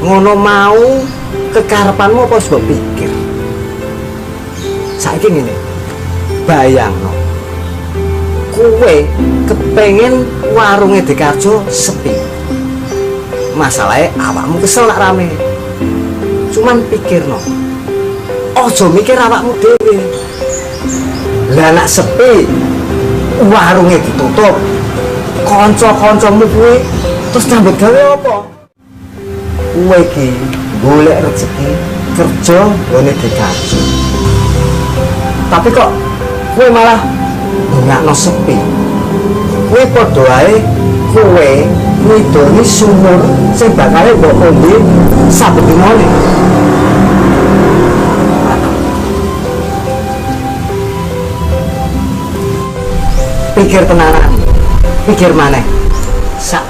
Ngono mau kekarepanmu apa wis mbok pikir? Saiki ngene. Bayangno. Kowe kepengen warunge Dekarjo sepi. Masalahe awakmu kesel nak rame. Cuman pikirno. Aja mikir awakmu dhewe. Lah nak sepi warunge ditutup. Kanca-kancamu kuwi terus nyambut gawe apa? Kowe iki golek rezeki kerja nggone Dekarjo. Tapi kok kowe malah ndongakno sepi. Kowe padha wae kowe ngidoni sumur sing bakale mbok ombe saben dinane. Pikir tenanan, pikir maneh. Sak